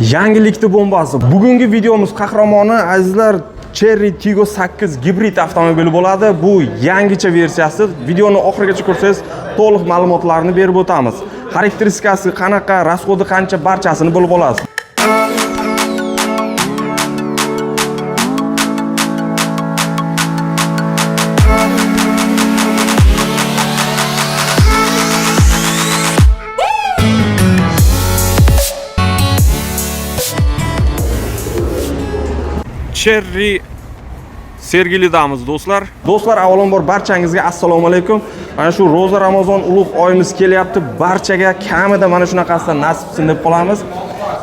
Yangilikni bombasi. Bugungi videomiz qahramoni, azizlar, Chery Tiggo 8 gibrid avtomobili bo'ladi. Bu yangicha versiyasi. Videoni oxirigacha ko'rsangiz, to'liq ma'lumotlarni berib o'tamiz. Xarakteristikasi qanaqa, расходi qancha, barchasini bilib olasiz. Chery Sergelidamiz, do'stlar. Do'stlar, avvalambor barchangizga assalomu alaykum. Mana shu ro'za Ramazon ulug' oyimiz kelyapti. Barchaga kamida mana shunaqasidan nasib qilsin deb qolamiz.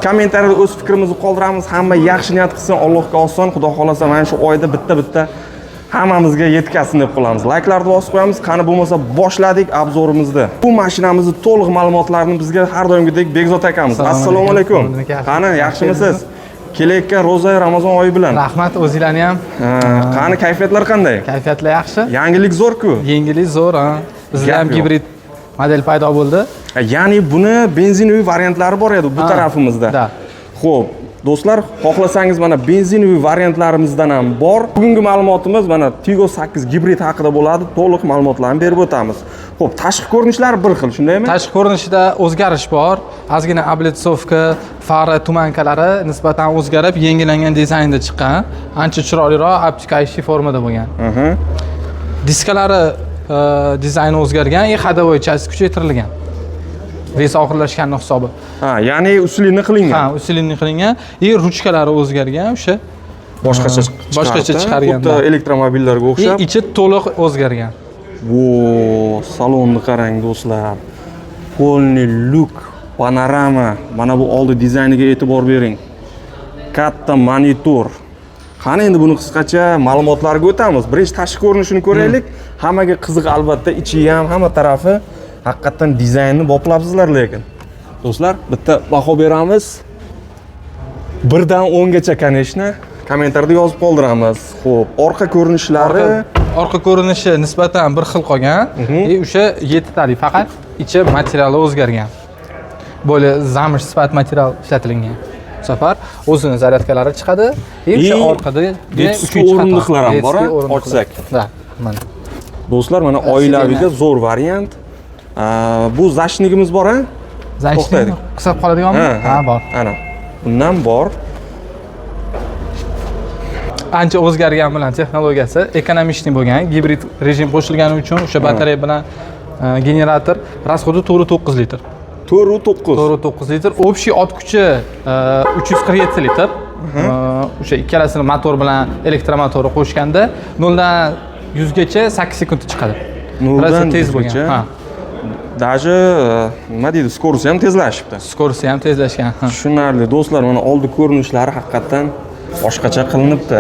Kommentariyada o'z fikrimizni qoldiramiz. Hamma yaxshi niyat qilsin, Allohga oson. Xudo xolasa mana shu oyda bitta-bitta hammamizga yetkazsin deb qolamiz. Layklarni bosib qo'yamiz. Qani bo'lmasa boshladik обзор imizni. Bu mashinamizni to'liq ma'lumotlarini bizga har doimgidek Bekzod akamiz. Assalomu alaykum. Qani, yaxshimisiz? Kelayotgan ro'za Ramazon oyi bilan. Rahmat, o'zinglarni ham. Ha, qani kayfiyatlar qanday? Kayfiyatlar yaxshi. Yangilik zo'r-ku. Yengillik zo'r, ha. Bizda Gap ham yo'q. Gibrid model paydo bo'ldi. Ya'ni buni benzinovый variantlari bor edi bu Ha, tarafimizda. Да. Xo'p, do'stlar, xohlasangiz mana benzinovый variantlarimizdan ham bor. Bugungi ma'lumotimiz mana Tiggo 8 gibrid haqida bo'ladi. To'liq ma'lumotlarni berib o'tamiz. Xo'p, tashqi ko'rinishlari bir xil, shundaymi? Tashqi ko'rinishida o'zgarish bor. Ozgina облицовка, fara, туманка lari nisbatan o'zgarib, yangilangan dizaynda chiqqan. Ancha chiroyliroq, обтекающий formada bo'lgan. Diskalari dizayni o'zgargan и ходовой часть kuchaytirilgan. Вес og'irlashgani hisobi. Ha, ya'ni усиление qilingan. Ha, усиление qilingan и ruchkalari o'zgargan o'sha. Boshqacha Boshqacha chiqargan, xuddi да. elektromobillarga И o'xshab. ichi to'liq o'zgargan. Vo, salonni qarang, do'stlar. Полный люк, panorama. Mana bu oldi dizayniga e'tibor bering. Katta monitor. Qani endi buni qisqacha ma'lumotlarga o'tamiz. Birinchi tashqi ko'rinishini ko'raylik. Hammaga qiziq albatta, ichi ham, hamma tarafi haqiqatdan dizaynni boplabsizlar lekin. Do'stlar, bitta baho beramiz. Birdan 10 gacha, конечно. Kommentariyada yozib qoldiramiz. Xo'p, orqa ko'rinishlari Orqa ko'rinishi nisbatan bir xil qolgan и o'sha yettitalik, faqat ichi materiali o'zgargan. Более замш sifat material ishlatilgan. Bu safar o'zini зарядка lari chiqadi и o'sha И orqada детский o'rindiqlar ham bor, a? Ochsak. Да, mana. Do'stlar, mana oilaviga zo'r variant. Bu защитник imiz bor, a? To'xtaydi. Qisab qoladiganmi? Ha, bor. Ana. Bundan bor. Ancha o'zgargan bilan texnologiyasi экономичный bo'lgan, gibrid rejim qo'shilgani uchun o'sha batareya bilan generator расход i 4,9 litr. 4,9. 4,9 litr. Общий ot kuchi 347 litr. O'sha ikkalasini motor bilan elektromotorni qo'shganda 0 dan 100 gacha 8 sekundda chiqadi. Noldan Rosa tez bo'lgan. yuzgacha? Ha. Даже nima deydi, скорость ham tezlashibdi. Скорость i ham tezlashgan. Ha. Tushunarli, do'stlar, mana oldi ko'rinishlari haqiqatdan boshqacha qilinibdi.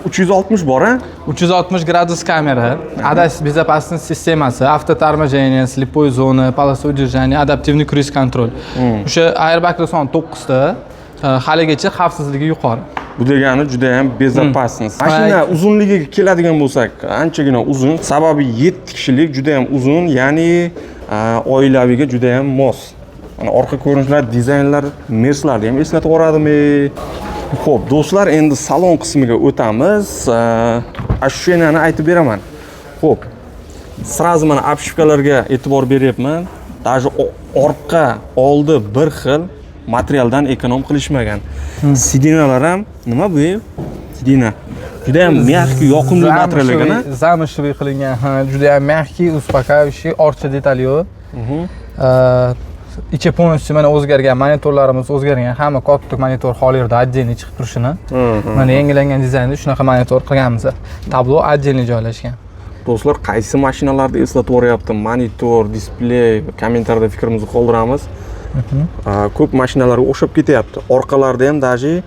360 bor, a? 360 gradus kamera, ADAS безопасность sistemasi, автоторможение, слепой зона, полоса удержания, адаптивный круиз контроль. O'sha airbaglar soni 9 ta, haligacha xavfsizligi yuqori. Bu degani juda ham безопасность. Mashina uzunligiga keladigan bo'lsak, anchagina uzun. Sababi 7 kishilik juda ham uzun, ya'ni oilaviga juda ham mos. Mana orqa ko'rinishlar, dizaynlar Merslarni ham eslatib yuboradimi? Xo'p, do'stlar, endi salon qismiga o'tamiz. Ощущения ni aytib beraman. Xo'p, сразу mana обшивка larga e'tibor beryapman. Даже orqa, oldi bir xil materialdan эконом qilishmagan. Сиденья lar ham nima bu? Сиденья. Juda ham мягкий, yoqimli material ekan, a? Замшевый qilingan, ha, juda ham мягкий, успокаивающий, orcha detali yo'q. Ichi полностью mana o'zgargan, monitorlarimiz o'zgargan, hamma katta monitor xohlaydi отдельный chiqib turishini. Mana yangilangan dizaynda shunaqa monitor qilganmiz. Tablo отдельный joylashgan. Do'stlar, qaysi mashinalarni eslatib yuboryapti? Monitor, displey, kommentariyada fikrimizni qoldiramiz. Ko'p mashinalarga o'xshab ketyapti. Orqalarida ham даже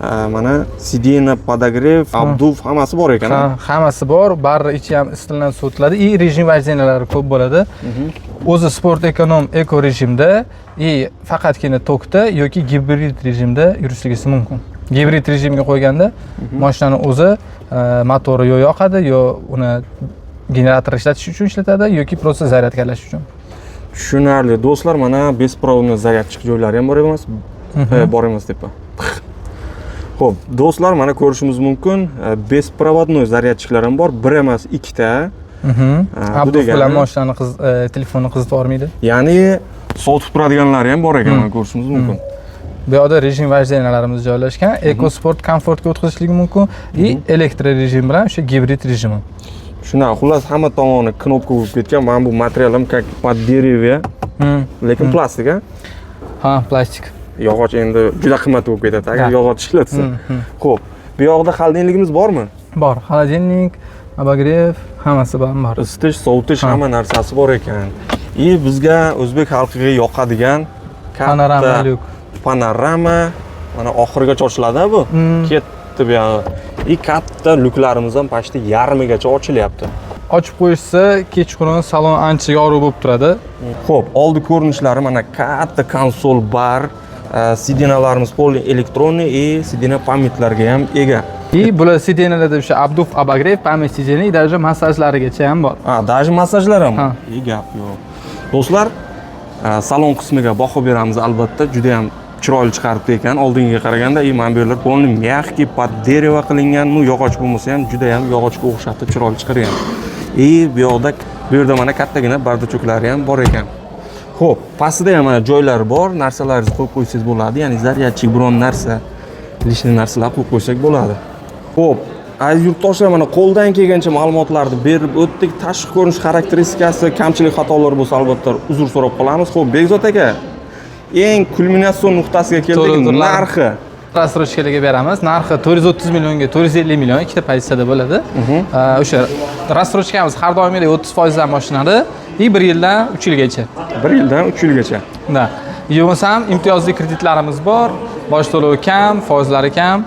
mana сиденье, подогрев, обдув hammasi bor ekan, a? Ha, hammasi bor, bari ichi ham isitiladi, sovitiladi и rejim вождения lari ko'p bo'ladi. O'zi sport, ekonom, eko rejimda и faqatgina tokda yoki gibrid rejimda yurishligisi mumkin. Gibrid rejimga qo'yganda mashinani o'zi motori yo yoqadi, yo uni generator ishlatish uchun ishlatadi yoki просто зарядка lash uchun. Tushunarli, do'stlar, mana беспроводной зарядчик joylari ham bor emas. Bor emas tepa. Xo'p, do'stlar, mana ko'rishimiz mumkin, беспроводной зарядчик lar ham bor, bir emas, ikkita. Ha, bu Bluetooth bilan degani- mashinani telefonni qizitib yubormaydi. Ya'ni sovutib turadiganlari ham bor ekan, mana ko'rishimiz mumkin. Bu yoqda rejim вождения larimiz joylashgan. Eco, Sport, Komfortga o'tkazishligi mumkin и elektro rejim bilan o'sha gibrid rejimi. Shunaqa, xullas, hamma tomoni knopka bo'lib ketgan. Mana bu material ham как под дерево, lekin plastik, a? Ha, plastik. Yog'och endi juda qimmat bo'lib ketadi agar Ha. yog'och ishlatsa. Xo'p, bu yoqda холодильник imiz bormi? Bor, холодильник, обогрев, hammasi bilan bor. Isitish, sovutish, Ha. hamma narsasi bor ekan. И bizga, o'zbek xalqiga yoqadigan katta Panorama lyuk. Panorama mana oxirigacha ochiladi bu. Ketdi bu yog'i. И katta lyuklarimiz ham почти yarmigacha ochilyapti. Ochib qo'yishsa, kechqurun salon ancha yorug' bo'lib turadi. Xo'p, oldi ko'rinishlari, mana katta konsol bar, сиденья larimiz полный электронный и сиденья память larga ham ega. И bular сиденья larda o'sha обдув, обогрев, память сиденья и даже massajlarigacha ham bor. Ha, даже massajlar ham. Ha. И gap yo'q. Do'stlar, salon qismiga baho beramiz albatta. Juda ham chiroyli chiqaribdi ekan oldingiga qaraganda. И mana bu yerlar полный мягкий, под дерево qilingan. Ну, yog'och bo'lmasa ham, juda ham yog'ochga o'xshatib chiroyli chiqargan. И bu yoqda, bu yerda mana kattagina бардачок lari ham bor ekan. Xo'p, pastida ham mana joylar bor, narsalarni qo'yib qo'ysangiz bo'ladi. Ya'ni зарядчик, biron narsa, лишний narsalar qo'yib qo'ysak bo'ladi. Xo'p, aziz yurtdoshlar, mana qo'ldan kelgancha ma'lumotlarni berib o'tdik. Tashqi ko'rinish xarakteristikasi, kamchilik, xatolar bo'lsa, albatta uzr so'rab qolamiz. Xo'p, Bekzod aka, eng kulminatsion nuqtasiga keldik. To'g'ri, Narxi. Рассрочка larga beramiz. Narxi 430 millionga 450 million, ikkita pozitsiyada bo'ladi. O'sha рассрочка miz har doimgidek 30% dan boshlanadi и 1 yildan 3 yilgacha. 1 yildan 3 yilgacha. Да. Yo bo'lmasam imtiyozli kreditlarimiz bor. Bosh to'lovi kam, foizlari kam.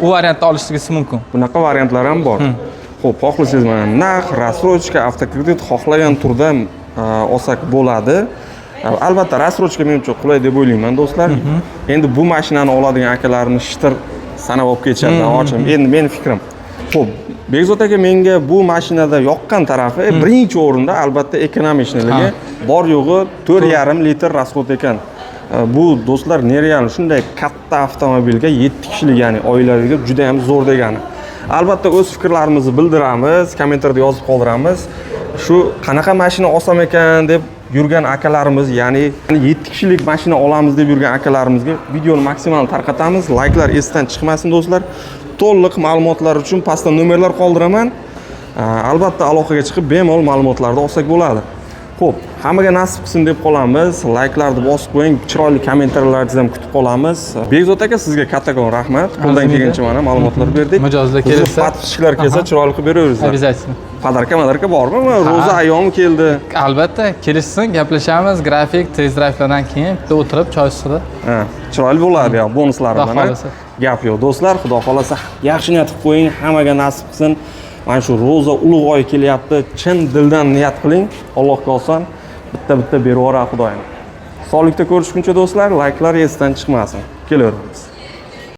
U variantda olishingiz mumkin. Bunaqa variantlar ham bor. Xo'p, xohlasangiz mana naqd, рассрочка, avtokredit, xohlagan turda olsak bo'ladi. Albatta, рассрочка menimcha qulay deb o'ylayman, do'stlar. Endi bu mashinani oladigan akalarimiz shitir sanab olib ketishadi, ochim. Endi meni fikrim. Xo'p, Bekzod aka, menga bu mashinada yoqqan tarafi, birinchi o'rinda albatta экономичный ligi, bor yo'g'i 4,5 litr расход ekan. Bu, do'stlar, нереал, shunday katta avtomobilga 7 kishilik, ya'ni oilaviga juda ham zo'r degani. Albatta o'z fikrlarimizni bildiramiz, kommentariyada yozib qoldiramiz. Shu qanaqa mashina olsam ekan deb yurgan akalarimiz, ya'ni 7 kishilik mashina olamiz deb yurgan akalarimizga videoni maksimal tarqatamiz. Layklar esdan chiqmasin, do'stlar. To'liq ma'lumotlar uchun pastda nomerlar qoldiraman. Albatta aloqaga chiqib, bemalol ma'lumotlarni olsak bo'ladi. Xo'p, hammaga nasib qilsin deb qolamiz. Layklarni bosib qo'ying, chiroyli kommentariyalarni ham kutib qolamiz. Bekzod aka, sizga kattakon rahmat. Qo'ldan Arziydi. kelgancha mana ma'lumotlar berdik. Mijozlar Bizni kelsa- подписчик lar kelsa, chiroyli qilib beraverasizlar. Обязательно. Подарка madarka bormi? Mana ro'za ayyomi keldi. Albatta, kelishsin, gaplashamiz, grafik, test drivelardan keyin bitta o'tirib choy ustida. Ha, chiroyli bo'ladi ya, bonuslari Xudo mana. xohlasa. Gap yo'q, do'stlar, xudo xohlasa yaxshi niyat qilib qo'ying, hammaga nasib qilsin. Mana shu ro'za ulug' oy kelyapti. Chin dildan niyat qiling. Allohga oson bitta-bitta berib yuboradi Xudoyim. Sog'likda ko'rishguncha, do'stlar, layklar esdan chiqmasin. Kelaveramiz.